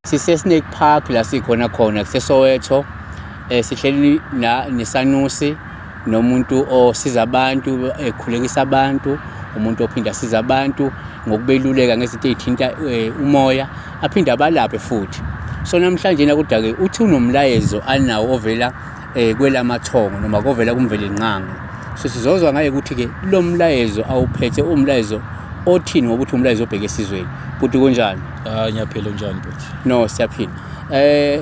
Sise-Snake Park la sikhona khona kuseSoweto. Sihleli na nesanusi nomuntu osiza abantu, ekhulekisa abantu, umuntu ophinda asiza abantu ngokubeluleka ngezinto ey'thinta umoya, aphinde abalaphe futhi. So namhlanje na kodwa-ke uthi unomlayezo anawo ovela kwelamathongo noma kovela kuMvelinqangi. So sizozwa ngaye ukuthi-ke lo mlayezo awuphethe umlayezo othini, ngoba uthi umlayezo obheke esizweni. Bhuti, kunjani? Ah, ngiyaphila, unjani bhuti? No, siyaphila.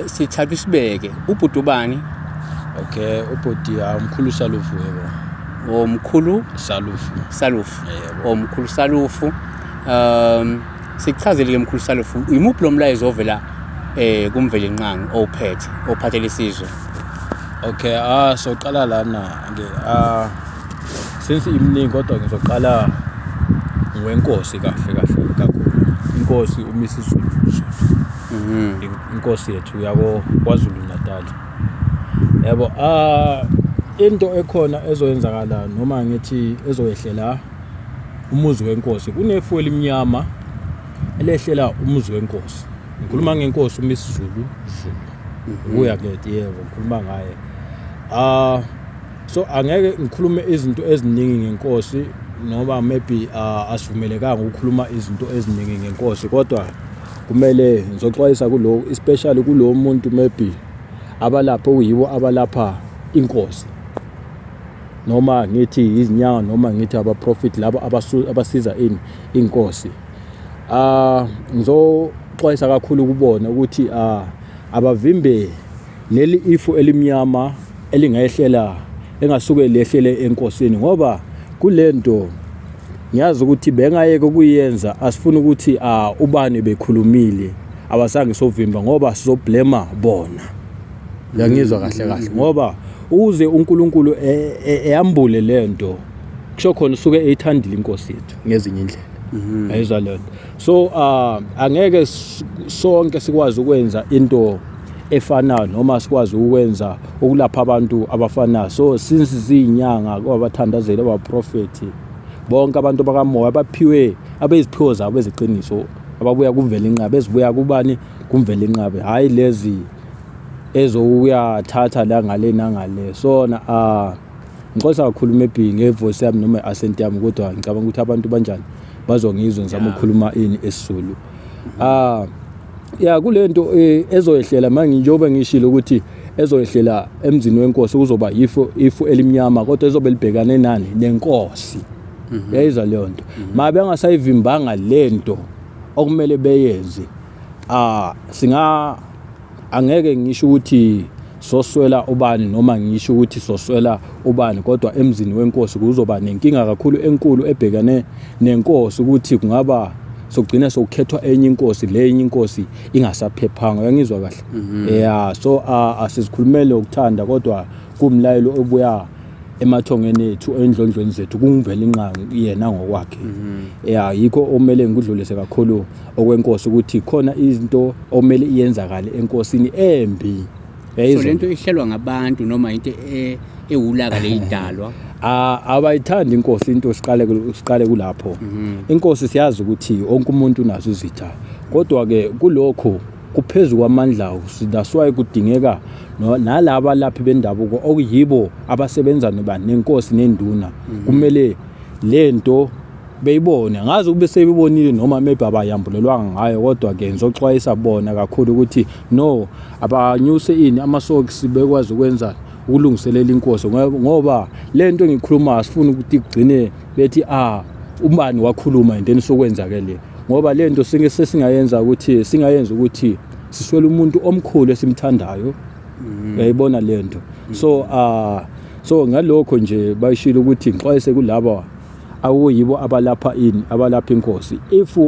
Sithatha isibeke. Ubhuti ubani? Okay, ubhuti umkhulu Salufu, yebo. Omkhulu Salufu. Salufu. Yebo. Omkhulu Salufu. Sikuchazele ke, mkhulu Salufu, imuphi lo mlayezo ovela kuMvelinqangi owuphethe, ophathele isizwe? Okay, soqala lana ke, since iminingi, kodwa ngizoqala ngwenkosi kahle kahle kakhulu. Inkosi uMisuzulu Zulu. Inkosi yethu yako KwaZulu Natal. Yebo, into ekhona ezoyenzakala, noma ngithi ezoyehlela umuzi wenkosi, kunefu elimnyama elehlela umuzi wenkosi. Ngikhuluma ngenkosi uMisuzulu Zulu. Kuya ke, yebo, ngikhuluma ngaye. So angeke ngikhulume izinto eziningi ngenkosi, noma maybe asivumelekanga ukukhuluma izinto eziningi ngenkosi, kodwa kumele ngizoxwayisa kulo, especially kulo muntu maybe abalapha, okuyibo abalapha inkosi, noma ngithi izinyanga, noma ngithi abaprofit, labo abasiza ini inkosi. Ngizoxwayisa kakhulu kubona ukuthi abavimbe leli ifu elimnyama elingehlela, engasuke lehlele enkosini, ngoba kulento ngiyazi ukuthi bengayeke ukuyenza. Asifuni ukuthi ubani bekhulumile abazange sovimba, ngoba sizoblema bona. Uyangizwa kahle kahle? Ngoba uze uNkulunkulu eyambule lento, kusho khona usuke eyithandile inkosi yethu ngezinye indlela. Ayizwa leyo nto? So angeke sonke sikwazi ukwenza into efanayo, noma sikwazi ukwenza ukulapha abantu abafanayo. So since ziyinyanga, kwabathandazeli, abaprofethi, bonke abantu bakamoya baphiwe abeziphiwo zabo eziqiniso, ababuya kuMvelinqabe, ezibuya kubani? KuMvelinqabe, hhayi lezi ezokuyathatha la ngale nangale. Sona ngixolisa kakhulu maybe ngevoice yami noma i-accent yami, kodwa ngicabanga ukuthi abantu banjani bazongizwa ngizama ukukhuluma ini esiZulu. Ya, kule nto ezoyehlela manje, njengoba ngishilo ukuthi ezoyehlela emzini wenkosi, kuzoba ifu elimnyama, kodwa ezobe libhekane nani? Nenkosi. Yayizwa leyo nto? Ma bengasayivimbanga lento okumele beyenze, singa angeke ngisho ukuthi soswela ubani, noma ngisho ukuthi soswela ubani, kodwa emzini wenkosi kuzoba nenkinga kakhulu enkulu ebhekane nenkosi, ukuthi kungaba sokugcina sokukhethwa enye inkosi, le enye inkosi ingasaphephanga. Uyangizwa kahle? Yeah, so asizikhulumele ukuthanda, kodwa kumlayelo obuya emathongeni ethu, endlondlweni zethu, kuMvelinqangi yena ngokwakhe. Ya, yikho omele ngikudlulise kakhulu okwenkosi, ukuthi khona izinto omele iyenzakale enkosini embi. So Yayizwa? lento ihlelwa ngabantu noma into ewulaka leyidalwa? Ah, abayithandi inkosi. Into siqale kulapho. Inkosi, siyazi ukuthi wonke umuntu unazo izitha, kodwa ke kulokho kuphezu kwamandla. That's why kudingeka nalaba laphi bendabuko, okuyibo abasebenza noba nenkosi nenduna. Kumele lento beyibone, ngazi ukube sebebonile noma maybe abayambulelwanga ngayo, kodwa ke ngizoxwayisa bona kakhulu ukuthi no, abanyuse ini amasokisi, bekwazi ukwenza ukulungiselela inkosi, ngoba lento engikhuluma asifuni ukuthi kugcine bethi ubani wakhuluma and then sokwenzakele le, ngoba lento sesingayenza ukuthi singayenza ukuthi siswele umuntu omkhulu esimthandayo. Uyayibona lento? So so ngalokho nje bayishilo ukuthi ngixwayise kulaba akuyibo abalapha ini, abalapha inkosi, if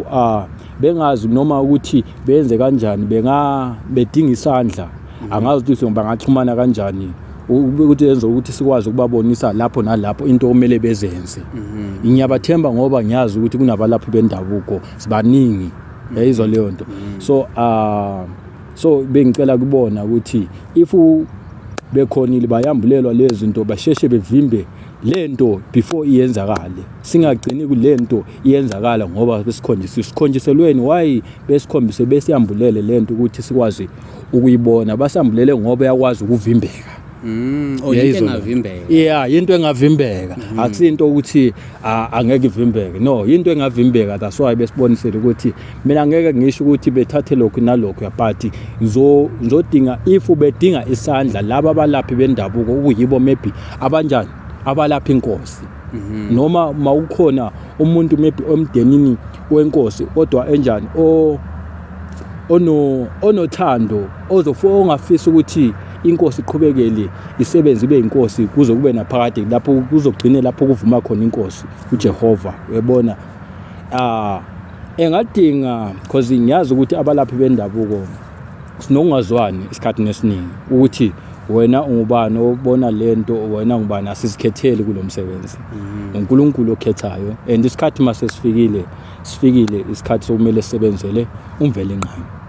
bengazi noma ukuthi benze kanjani, benga bedinga isandla, angazi ukuthi bangaxhumana kanjani ukuthi yenze ukuthi sikwazi ukubabonisa lapho nalapho into okumele bezenze. Ngiyabathemba ngoba ngiyazi ukuthi kunabalaphi bendabuko, sibaningi. Yayizwa leyo nto? So so bengicela kubona ukuthi if bekhonile, bayambulelwa lezi zinto, basheshe bevimbe. Lento before iyenzakale, singagcini kulento iyenzakala ngoba besikhonjiswe, sikhonjiselweni why besikhombise, besiyambulele lento ukuthi sikwazi ukuyibona. Basambulele ngoba yakwazi ukuvimbeka. Oh, into engavimbeka. Yeah, into engavimbeka. Akusinto ukuthi angeke ivimbeke. No, into engavimbeka. That's why besibonisile ukuthi mina ngeke ngisho ukuthi bethathe lokhu nalokhu, but ngizodinga if bedinga isandla laba abalaphi bendabuko okuyibo maybe abanjani abalapha inkosi, noma mawukhona umuntu maybe emndenini wenkosi kodwa enjani o ono onothando ongafisa ukuthi inkosi iqhubekele isebenze ibe inkosi kuze kube naphakade, lapho kuzogcine lapho kuvuma khona inkosi uJehova, uyabona. Engadinga because ngiyazi ukuthi abalaphi bendabuko sinokungazwani isikhathi nesiningi ukuthi wena ungubani obona lento, wena ungubani. Asizikhetheli kulo msebenzi, uNkulunkulu okhethayo, and isikhathi mase sifikile, sifikile isikhathi sokumele sisebenzele uMvelinqangi.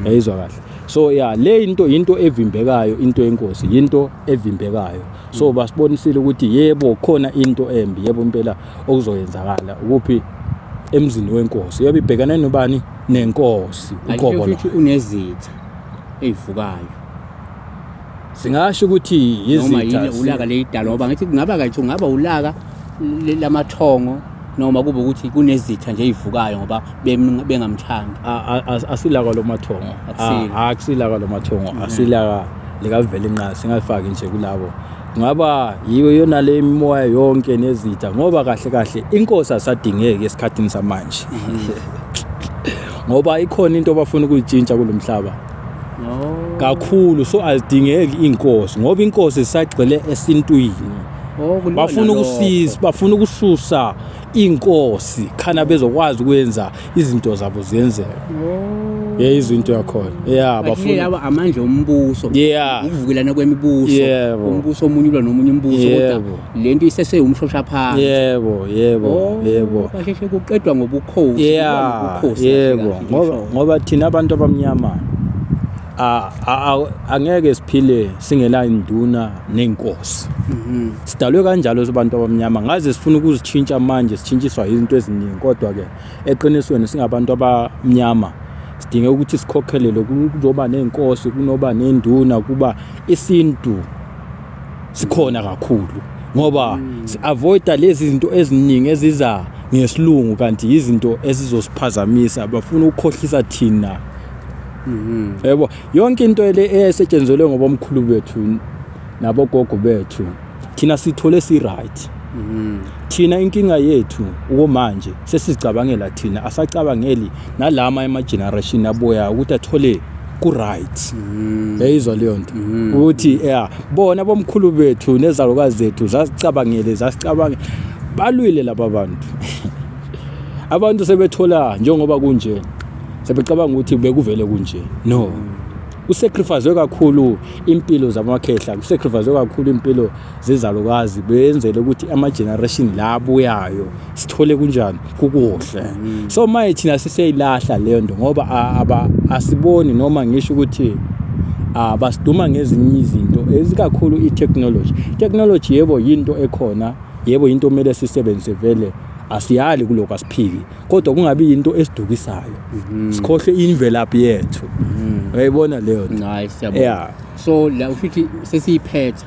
Yayizwa kahle. So yeah, le into evimbekayo, into yenkosi into evimbekayo. So basibonisile ukuthi yebo khona into embi, yebo impela okuzoyenzakala ukuphi emzini wenkosi, yebo ibhekane nobani, nenkosi uqobo. Ukuthi unezitha ezivukayo. Singasho ukuthi yizitha ulaka leyidalwa, ngoba ngithi kungaba kathi ungaba ulaka lamathongo noma kube ukuthi kunezitha nje ezivukayo ngoba bengamthandi. Asilaka lomathongo, akusilaka lomathongo, asilaka likaVelinqa, singafaki nje kulabo. Ngaba yiyo yona le mimoya yonke nezitha, ngoba kahle kahle inkosi asadingeki esikhathini samanje, ngoba ikhona into abafuna ukuyitshintsha kulomhlaba kakhulu. So azidingeki inkosi ngoba inkosi isagxile esintwini. Bafuna ukusisa, bafuna ukususa inkosi khana bezokwazi ukwenza izinto zabo ziyenzeka. Yeah, izinto yakhona. Yeah, bafuna laba amandla ombuso, ukuvukelana kwemibuso, umbuso omunye ulwa nomunye umbuso, kodwa lento isese umshosha phansi. Yebo, yebo, yebo. Basheshe kuqedwa ngobukhosi. Yebo, ngoba thina abantu abamnyama angeke siphile singela induna nenkosi. Sidalwe kanjalo sobantu abamnyama, ngaze sifuna ukuzitshintsha manje, sitshintshiswa izinto eziningi, kodwa ke eqinisweni singabantu abamnyama sidinge ukuthi sikhokhelele, kuzoba nenkosi, kunoba nenduna, kuba isintu sikhona kakhulu, ngoba si-avoida lezi zinto eziningi eziza ngesilungu, kanti izinto ezizosiphazamisa, bafuna ukukhohlisa thina. Yebo, yonke into le eyayisetshenzelwe ngobomkhulu bethu nabogogo bethu, thina sithole si right. Thina inkinga yethu okumanje sesizicabangela thina, asacabangeli nalama ema generation abuya ukuthi athole ku right. Yayizwa leyo nto ukuthi yeah, bona bomkhulu bethu nezalukazi zethu zasicabangele, zasicabangela, balwile laba bantu. Abantu sebethola njengoba kunje, sebecabanga ukuthi bekuvele kunje. No, kusacrifice kakhulu impilo zamakhehla, kusacrifice kakhulu impilo zezalukazi, benzele ukuthi ama generation la abuyayo sithole kunjani, kukuhle. So manje thina siseyilahla leyo nto ngoba asiboni, noma ngisho ukuthi basiduma ngezinye izinto ezikakhulu i-technology. Technology yebo yinto ekhona, yebo into kumele sisebenzise vele, asiyali kuloko, asiphiki, kodwa kungabi into esidukisayo sikhohle imvelaphi yethu. Uyayibona leyo nto? Hayi, siyabona. So la ushuthi sesiyiphetha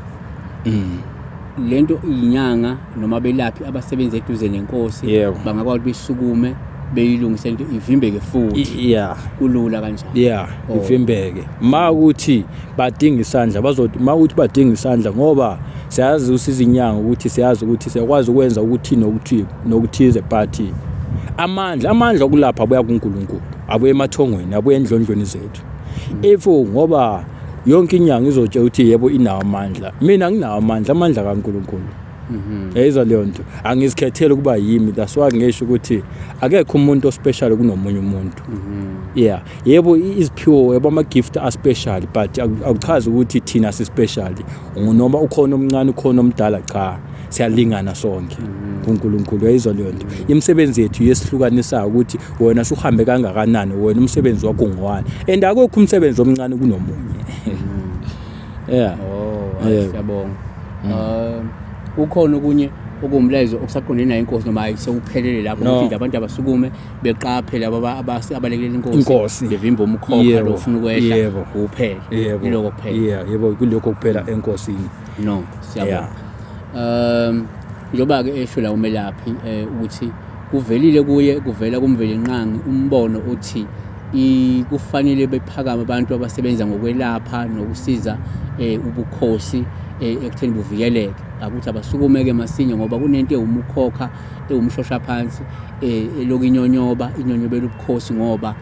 lento, inyanga noma belaphi abasebenza eduze nenkosi bangakwazi bisukume beyilungise into ivimbeke futhi? Kulula kanjani? Yeah, ivimbeke. Ma ukuthi badinga isandla, bazothi ma ukuthi badinga isandla, ngoba siyazi usizinyanga ukuthi siyazi ukuthi siyakwazi ukwenza ukuthi nokuthi nokuthize, but amandla okulapha abuya kuNkulunkulu, abuya emathongweni, abuya endlondlweni zethu. If ngoba yonke inyanga izotshela ukuthi yebo inawo amandla, mina nginawo amandla, amandla kaNkulunkulu. Yayizwa leyo nto, angizikhetheli ukuba yimi. That's why ngisho ukuthi akekho umuntu ospecial kunomunye umuntu. Yeah, yebo iziphiwo, yebo ama gift a special, but akuchazi ukuthi thina si special noma ukhona omncane ukhona omdala, cha, siyalingana sonke kuNkulunkulu. Yayizwa leyo nto? Imisebenzi yethu yesihlukanisayo ukuthi wena suhambe kangakanani, wena umsebenzi wakho ngowani, and akukho umsebenzi omncane kunomunye. Yeah. Oh, siyabonga. Kukhona okunye okuwumlayezo okusaqondene nayo inkosi noma hayi sekuphelele lapho No. ukuthi nje abantu abasukume beqaphe labo abalekelela inkosi Inkosi. bevimba umkhokha Yebo, lo ufuna ukwehla yebo. kuphela Yebo. Yiloko kuphela. Yeah, yebo, kulokho kuphela enkosini. No, siyabonga. Njengoba ke esho la umelaphi ukuthi kuvelile kuye kuvela kuMvelinqangi umbono uthi kufanele bephakame abantu abasebenza ngokwelapha nokusiza ubukhosi ekutheni buvikeleke, akuthi abasukumeke masinya ngoba kunento ewumukhokha ewumshosha phansi eloku inyonyoba inyonyobela ubukhosi ngoba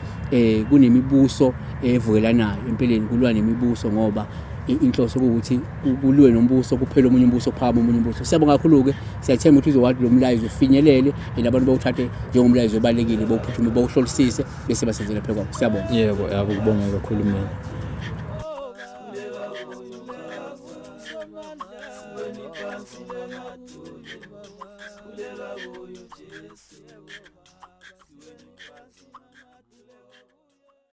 kunemibuso evukelanayo empeleni, kulwa nemibuso ngoba inhloso kuwukuthi kuliwe nombuso kuphele omunye umbuso kuphakame omunye umbuso. Siyabonga kakhulu-ke, siyathemba ukuthi uzowathi lo mlayezo ufinyelele and abantu bawuthathe njengomlayezo obalulekile, bawuphuthume bawuhlolisise bese basenzela phezu kwabo. Siyabonga. Yebo, yabo, kubonga kakhulu mina.